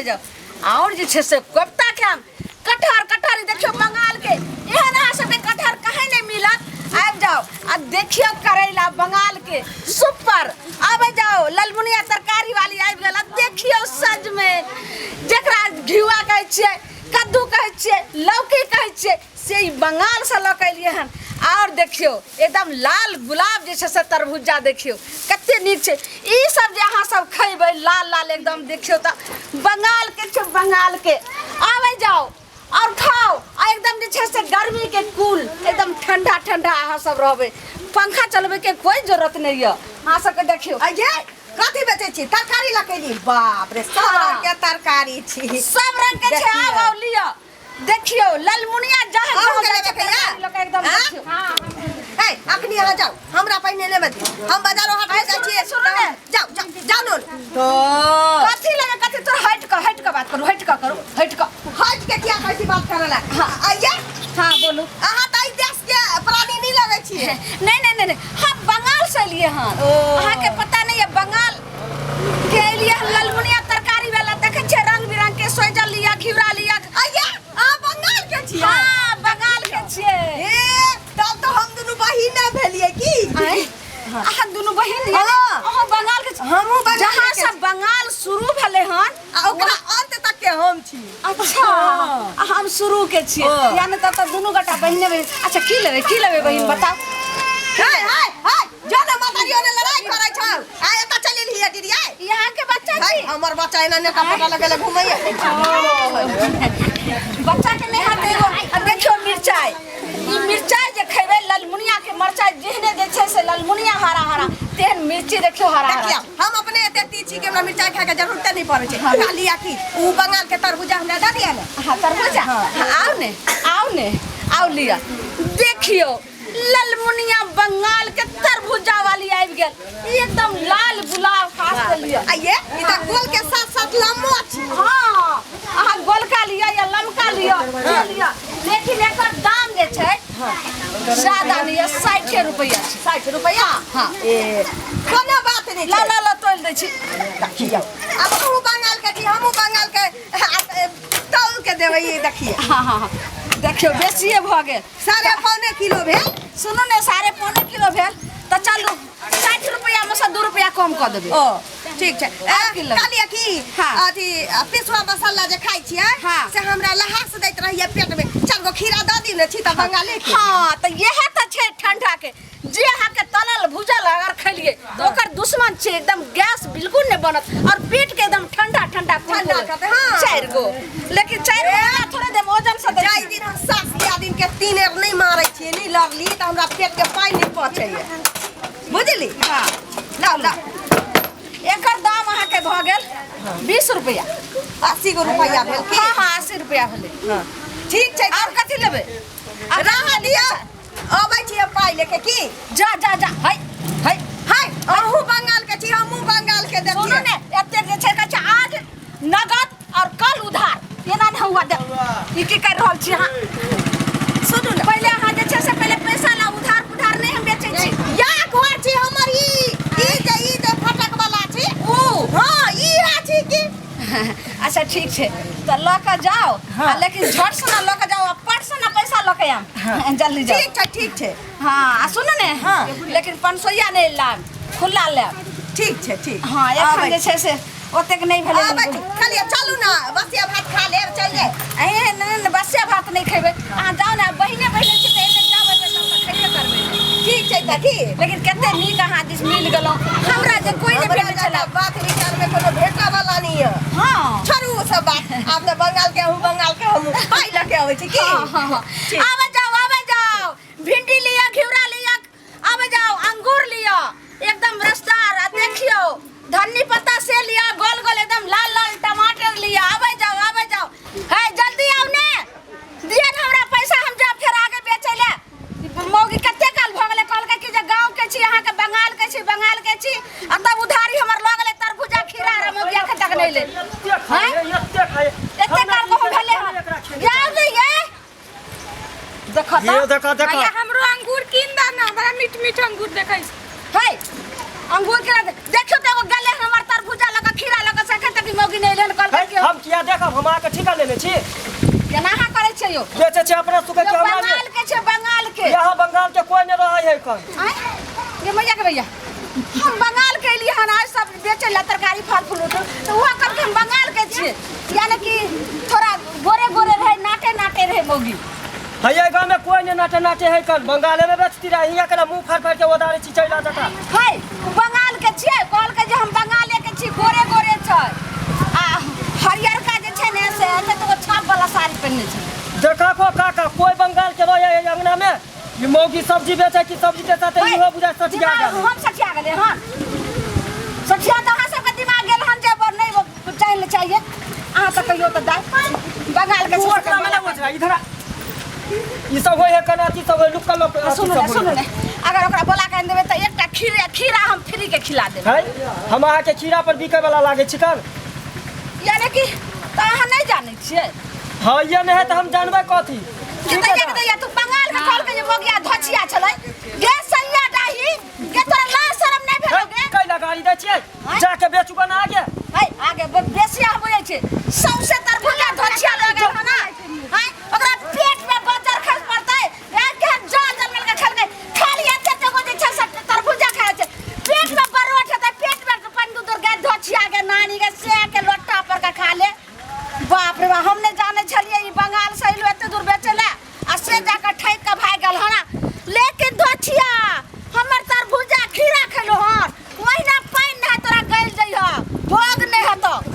जाउ। आओर जे छै से कोफ्ता खायब, कटहर, कटहर देखियौ बंगाल के, एहन अहाँ सबके कटहर कहीं नहीं मिलत। आबि जाउ आ देखियौ करैला बंगाल के सुपर। आबि जाउ, ललमुनिया तरकारी वाली आबि गेल। आ देखियौ सजमनि, जकरा घिउआ कहै छियै, कद्दू कहै छियै, लौकी कहै छियै, से ई बंगालसँ लऽ कऽ एलियै हन। आओर देखियौ एकदम लाल गुलाब जे छै से तरबूजा, देखियौ कते नीक छै। ई सब जे अहाँ सब खैबै लाल लाल एकदम, देखियौ तऽ बंगालके छै, बंगालके। आबै जाउ आओर खाउ आ एकदम जे छै से गर्मीके कूल, एकदम ठंडा ठंडा अहाँ सब रहबै, पंखा चलबैके कोइ जरूरत नहि यऽ अहाँ सबके। देखियौ। अये, कथी बेचै छी? तरकारी लकेली? बाप रे, सब रंग के तरकारी छी। सब रंग के छै। देखियौ। आब आउ लिअ। देखियौ ललमुनिया जहाँ अहूँ जहाँ के जाइ छै लेबे के या? तरकारी लऽ कऽ एकदम। हाँ? देखियौ। ए, अखनी अहाँ जाउ, हमरा पहिने लेबे दियौ। हम बाजारो हाट में जाइ छियै। सुनू ने। जाउ जाउ जाउ नून तो। कथी लेबै कथी? तोर हटि कऽ, हटि कऽ बात करू, हटि कऽ करू, हटि कऽ। हट के किया कहै छी बात करऽ ला? हाँ। आइये। हाँ, बोलू। अहाँ तऽ एहि देश के प्राणी नहि लगै छियै। नहीं नहीं नहीं नहीं, हम बंगाल से एलिए हन। ओ। अहाँके पता नहीं है, बंगाल के एलिए हन। ललमुनिया तरकारी वाला देखै छियै, रंग बिरंग के सोजल लिअ, घिउरा लिअ। आइये, अहाँ बंगाल के छियै? हाँ, बंगाल के छियै। ए, तब तऽ हम दुनू बहिने भेलियै की? आँय? अहाँ दुनू बहिन यऽ? हाँ। अहाँ बंगाल के छी? हमहूँ बंगाल जहाँ के से बंगाल शुरू भेलै हन आ ओकरा अंत तक के हम छी। अच्छा, आ हम शुरू के छियै। हाँ। यानी तब तक दुनू गोटा बहिने बहिन। अच्छा, की लेबै, की लेबै बहिन, बताउ। हाय हाय हाय, जो ने मातारियो ने लड़ाई करै छौ आ एतऽ चलि एलियै दीदी आइ। यहाँ के बच्चा हाय छी? हमर बच्चा एना नेटा पटा लगेले घुमैया। बच्चा के नहीं हाथ एगो। आ देखियौ मिरचाई, ई मिरचाई जे खेबै, ललमुनिया के मरचाई जेहने जे छै से ललमुनिया हरा हरा, तेहन मिर्ची देखियौ हरा हरा। देखियौ, हम अपने एते तीत छी कि हमरा मिरचाई खाय के जरूरते नहीं पड़ै छै। खाली आ की उ बंगाल के तरबूजा हमरा दऽ दिअ ने। हाँ, तरबूजा। हाँ, आउ ने, आउ ने, आउ लिअ। देखियौ ललमुनिया बंगाल के तरबूजा वाली आबि गेल। ई एकदम लाल गुलाब खास के लिअ। आइये, ई तऽ गोल के साथ साथ लम्बो छै। हाँ, अहाँ गोलका लिअ या लमका लिअ, जे लिअ, लेकिन एकर दाम जे छै ज्यादा नहीं है, 60 रुपया छै। 60 रुपया? हाँ। ए, कोनो बात नहीं ला छै। ला ला, तोलि दै छी। देखियौ, आब अहूँ बंगाल के छी, हमहूँ बंगाल के, आ, तौल के देबै। ई देखियौ। हाँ हाँ हाँ, देखियौ, बेसिए भऽ गेल। 7.75 किलो भेल। सुनू ने, 7.75 किलो भेल तऽ चलू, 60 रुपैआमे सँ 2 रुपैआ कम कऽ देबै। ओ, ठीक छै। आर की लेबै? कहलियै की, हाँ। अथी पिसुआ मसाला जे खाइ छियै, हाँ। से हमरा लहास दैत रहैया पेट में। 4 गो खीरा दऽ दियौ ने, छी तऽ बंगाले के। हाँ, तऽ इएह तऽ छै ठंडा के। जे अहाँके तलल भूजल अगर खेलियै तऽ ओकर दुश्मन छै, एकदम गैस बिल्कुल नहि बनत और पेट के एकदम ठंडा ठंडा ठंडा करतै, हाँ। 4 गो, लेकिन 4 गो हमरा थोड़े देब, वजन से दै जाहि छी। दिन हम सास दियादिन के 3 एर नहि मारै छियै, नहि लड़ली, तऽ हमरा पेट के पानि नहि पचैया, बुझली? हाँ। लाउ लाउ। एकर दाम अहाँके भऽ गेल 20 रुपैआ। 80 गो रुपैआ भेल की? हाँ हाँ, 80 रुपैआ भेलै। हाँ। ठीक छै। आओर कथी लेबै? रहऽ दिअ, अबै छी हम पाइ लेके की। जा जा जा, है है। हाय, अहूँ बंगाल के छी, हमहूँ बंगाल के। सुनू देखिए ने, एतेक जे छै कहै छै आज नगद और कल उधार, एना नहि हुआ दे। ई की कर रहल छी अहाँ? सुनू ने। पहिले अहाँ जे छै से पहिले पैसा लाउ, उधार पुधार नहि हम बेचै छी। या घर छी हमर ई ई जे ई जे फटक वाला छी। ऊ? हाँ, ई है छी की। अच्छा, ठीक छै, तऽ लऽ कऽ जाउ। आ लेकिन झट से ना लऽ कऽ जाउ आ पट से ना पैसा लऽ कऽ आयब, जल्दी जाउ। ठीक छै, ठीक छै। हाँ, आ सुनू ने। हाँ। लेकिन पनसोइया नहि लायब, खुला लायब। ठीक छै, ठीक। हाँ, एखन आबै जे छै से ओतेक नहि भेलै। आबै छी। खाली चलू ने, बसिया भात खा लेब, चलि जाय। ए, नहि नहि, बसिया भात नहि खेबै। अहाँ जाउ ने, बहिने बहिने छी तऽ एने जाउ, एने जाउ तऽ खयबे करबै ने। ठीक छै तऽ की। लेकिन कते नीक अहाँ दिस मिल गेलहुँ, हमरा जे कोइ नहि हमरा भेटै छलै। जकाँ बात विचार में कोनो भेटा वाला नहीं है। हाँ। छोड़ू ओ सब बात, आब ने बंगाल के हूँ, बंगाल के हमहूँ, पाइ लऽ के अबै छी की। हाँ हाँ हाँ। ठीक। आबै जाउ, आबै जाउ, भिंडी लिअ, घिउरा लिअ, आबै जाउ, अंगूर लिअ एकदम रसदार। आ देखियौ धन्नी पत्ता से लिअ, गोल गोल एकदम लाल लाल टमाटर लिअ। आबै जाउ, आबै जाउ, है जल्दी आउ ने, दिअ ने हमरा पैसा, हम जाब फेर आगे बेचै ले। मौगी कते काल भऽ गेलै, कहलकै कि जे गाँव के छी, अहाँके बंगाल के छी, बंगाल के छी, आ तब उधारी हमर लऽ गेलै तरबूजा खीरा आर, मौगी एखन तक नहि ले। हैं? एते काल कहूँ भेलै हन, जाउ ने ये, देखो ये तऽ। देखो देखो। भैया, हमरो अंगूर कीन दा ना, बड़ा मीठ मीठ अंगूर देखै छी। है अंगूर के देखियो तऽ एगो गेलै हमर तरबूजा लऽ कऽ, खीरा लऽ कऽ, से एखन तक ई मौगी नहि एलै हन, कहलकै है, कि हम किया जा देखब हम अहाँके ठीका लेने छी। केना अहाँ करै छियै यौ? बेचै छै अपना सुखे यौ के हमरा बंगाल के छै, बंगाल के। यहाँ बंगाल के कोई नहीं रहे है एखन। आँय? ये मैया के भैया, हम बंगाल के एलियै हन आज सब बेचै लए तरकारी फल फूल उल, तऽ वहाँ कहलकै हम बंगाल के छियै, यानी कि थोड़ा गोरे गोरे रहै, नाटे नाटे रहै मौगी। हैया गाँव में कोई नहीं नाटे नाटे है कल बंगाले में बेचती रहे हियाँ के मुंह फाड़ फाड़ के ओदारे छी चल जाता। है बंगाल के छियै, कहलकै जे हम बंगाले के छी, गोरे गोरे छै आ हरियरका जे छै ने से एते तऽ ओ छाप वाला साड़ी पहिरने छै। देखा को काका कोई बंगाल के रहे है अंगना में ई मौगी सब्जी बेचे की सब्जी के साथे है, इहो बुझा सठिया दिमाग गेल। हम सठिया गेलै हन, सठिया तऽ अहाँ सबके दिमाग गेल हन जे नहीं जानि ले चाहिए। अहाँ तऽ कहियो तऽ दाइ बंगाल के तू छै। ओकरा में ना बचरा इधर आ। ई सब होय है कना अथी सब होय लुक्का लोक अथी सुनू सब ने होय। सुनू ने, अगर ओकरा बोला के आनि देबै तऽ एकटा खीरा खीरा हम फ्री के खिला देबै। है हम अहाँके खीरा पर बिकै वाला लागै छी कन? यानी कि तऽ अहाँ नहि जानै छियै? हाँ ये नहीं है तऽ हम जानबै कथी। के दैया के दैया तू बंगाल के कहलकै जे मोगिया धचिया छलै गे सैया डाही गे, तोरा लाज शरम नहि भेलौ गे? कैला गाड़ी दै छियै? जाके बेचू बना आगे। है आगे बेसी आबै बुझै छै सौंसे तरबूजा धचिया लऽ गेल हन है, ओकरा पेट में बजर खस पड़तै। ए केहन जल जंगल के खेलकै, खाली एते एते गो जे छै से तरबूजा खाइ छै, पेट में बरोठ हेतै, पेट में पानि दूध गे धचिया गे नानी गे से के लोटा पर के खा ले। बाप रे बाप, हम नहि जानै छलियै ई बंगाल से अयलो।